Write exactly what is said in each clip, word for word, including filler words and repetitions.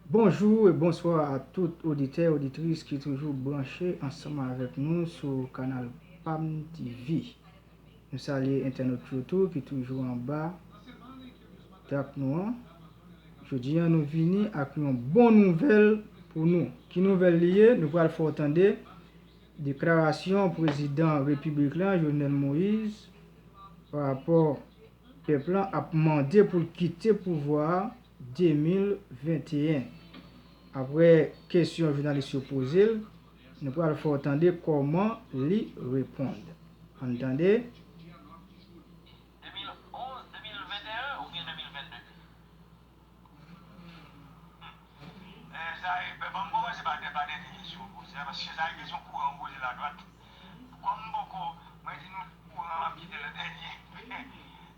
Bonjou e bonswa a tout oditè, oditris ki toujou branche ansanm avèk nou sou kanal Pam T V. Nou salye entènot yo tou ki toujou anba dak nou an. Jodi a, nou vini ak yon bon nouvèl pou nou. Ki nouvèl li ye? Nou pral fè w tande deklarasyon prezidan repiblik la, Jovenel Moïse, pa rapò pèp lan ap mande pou l kite pouvwa a de mil venteyen. Apre kesyon jounalis yo poze l, nou pral fè w tande kòman li reponn. Ann tande. De mil onz, de mil venteyen oubyen de mil vennde? Eh, sa e, ban m kòmanse pa de, pa dènye kesyon w poze a, paske sa e kesyon kouran w poze la dwat. Kòm m poko, mwen di nou kouran an ap kite lè dènye.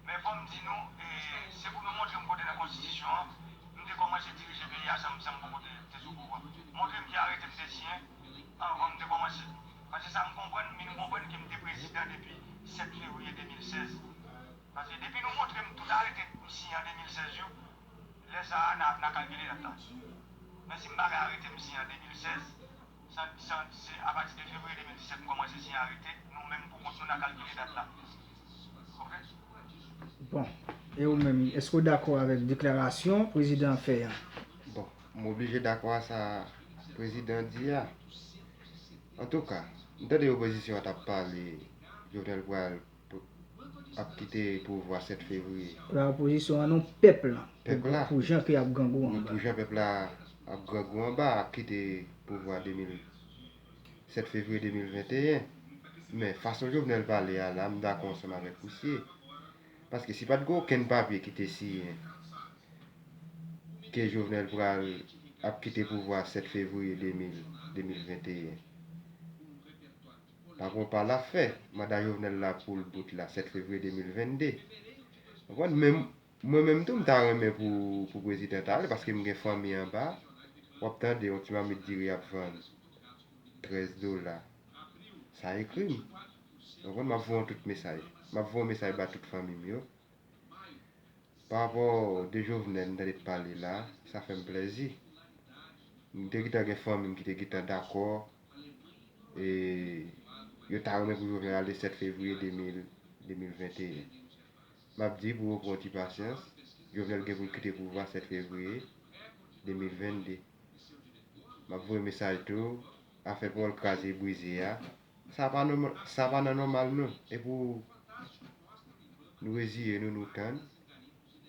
Men fò m di nou, eh, se pou nou montre m kote nan konstitisyon an, m te kòmanse dirije peyi a san, san m poko te, te sou pouvwa. Montre m ki arete m te siyen anvan m te kòmanse. Paske sa m konprann, m vin konprann ke m te prezidan depi sèt fevriye de mil sèz. Paske depi nou montre m tout arete m siyen an de mil sèz yo, lè sa a, n a, n a kalkile dat la. Men si m pa gen arete m siyen an de mil sèz, sa, sa, se apati de fevriye de mil disèt m kòmanse siyen arete, nou menm pou kont nou, n a kalkile dat la. Konprann? Bon, e ou menm, èske w dakò avèk deklarasyon prezidan an fè a? Bon, m oblije dakò a sa prezidan an di a. Antouka, m tande opozisyon an t ap pale, Jovenel pral pou, ap kite pouvwa sèt fevriye. La opozisyon an non, pèp la. Pèp la. Pou jan ke y ap grangou anba. Pou jan pèp la ap grangou anba, ap kite pouvwa de mil, sèt fevriye de mil venteyen. Men fason Jovenel pale a la, m dakò ansanm avèk misye. Paske si pa t gen okenn papye ki te siyen ke Jovenel pral ap kite pouvwa a sèt fevriye de mil, de mil venteyen. Pa gen pa l ap fè. Manda Jovenel la pou l bout la, sèt fevriye de mil vennde. Konprann? Men mwen menm tou, m ta renmen pou, pou prezidan ta ale, paske m gen fanmi anba. W ap tande yon ti mamit diri ap vann trèz dola. Sa e krim. Konprann? M ap voye yon tout mesaj. M ap voye yon mesaj ba tout fanmi m yo. Pa rapò de Jovenel, m tande t pale la, sa fè m plèzi. M te gentan gen fanmi m ki te gentan dakò, e yo ta renmen pou Jovenel ale sèt fevriye de mil, de mil venteyen. M ap di pou yo pran ti pasyans, Jovenel gen pou l kite pouvwa sèt fevriye de mil vennde. M ap voye mesaj tou, afè pawòl kraze brize a, sa pa nòmal, sa pa nan nòmal non. E pou nou reziye nou, nou tann,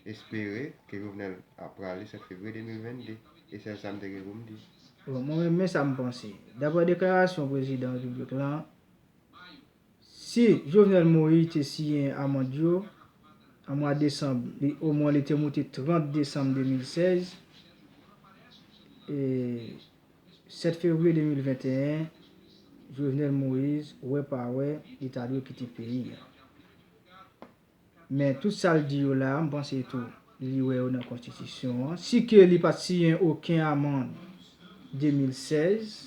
espere ke Jovenel ap prale sèt fevriye de mil vennde. E sèl sa m te gen pou m di. Bon, mwen menm, men sa m panse. Daprè deklarasyon prezidan repiblik lan, si Jovenel Moïse te siyen amann yo, an mwa desanm, li, omwen li te moute trant desanm de mil sèz, e sèt fevriye de mil venteyen, Jovenel Moïse, wè pa wè, li ta dwe kite peyi a. Men tout sa l di yo la, m panse tou, li wè yo nan konstitisyon an. Si ke li pa t siyen okenn amann de mil sèz,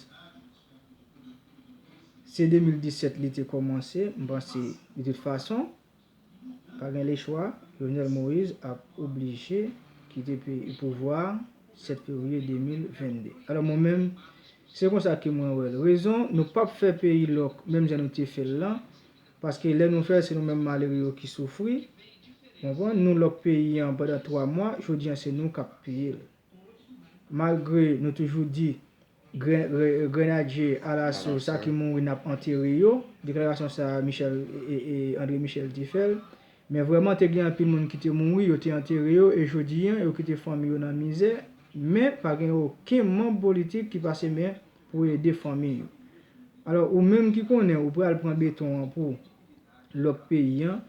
se de mil disèt li te kòmanse, m panse, de tout fason, pa gen lechwa, Jovenel Moïse ap oblije kite peyi, pouvwa a sèt fevriye de mil vennde. Alò, mwen menm, se konsa ke mwen wè l. Rezon, nou p ap fè peyi lòk, menm jan nou te fè l lan, paske lè nou fè l, se nou menm malere yo ki soufri. Konprann? Nou lòk peyi an pandan twa mwa, jodi an, se nou k ap peye l. Malgre nou toujou di, gre-, gre-, grenadye alaso, sa ki mouri, n ap antere yo. Deklarasyon sa a, Michel, e, e, André Michel te fè l. Men vrèman, te gen anpil moun ki te mouri, yo te antere yo, e jodi an, yo kite fanmi yo nan mizè. Men, pa gen okenn manm politik ki pase men pou ede fanmi yo. Alò, ou menm ki konnen ou pral pran beton an pou lòk peyi an,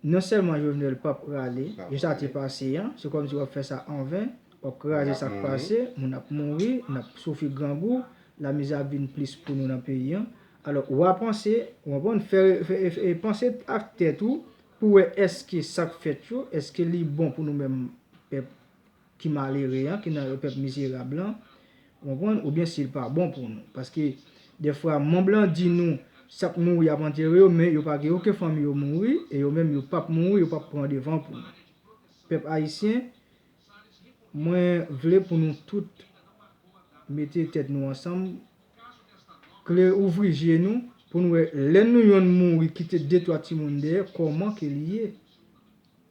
non sèlman Jovenel p ap rale, jan sa te pase an, se kòmsi w ap fè sa anven, w ap kraze sa k pase, moun ap mouri, n ap soufri grangou, lamizè ap vin plis pou nou nan peyi an. Alò, w a panse, w konprann, fè, fè, fè, panse ak tèt ou, pou wè èske sa k fèt yo, èske li bon pou nou menm pèp ki malere an, ki nan pèp mizerab lan, ou konprann, oubyen si l pa bon pou nou. Paske, dèfwa, manm lan di nou, sa k mouri ap antere yo, men yo pa gen okenn fanmi yo mouri, e yo menm yo p ap mouri, yo p ap pran devan pou nou. Pèp ayisyen, Mwen vle pou nou tout mete tèt nou ansanm, kle ouvri je nou, pou nou wè lè nou yonn mouri kite de twa timoun dèyè, kòman ke li ye?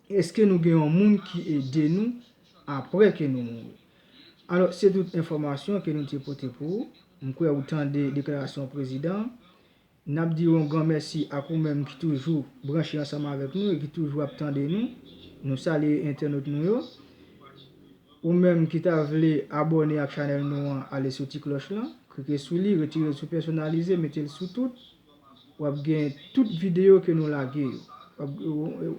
Èske nou gen yon moun ki ede nou apre ke nou mouri? Alò, se tout enfòmasyon ke nou te pote pou ou. M kwè ou tande deklarasyon prezidan an. N ap di yon gran mèsi ak ou menm ki toujou branche ansanm avèk nou e ki toujou ap tande nou. Nou salye entènot nou yo. Ou menm ki ta vle abòne ak chanèl nou an, ale sou ti klòch lan, klike sou li, retire l sou pèsonalize, mete l sou tout. W ap gen tout videyo ke nou lage yo. W ap, w,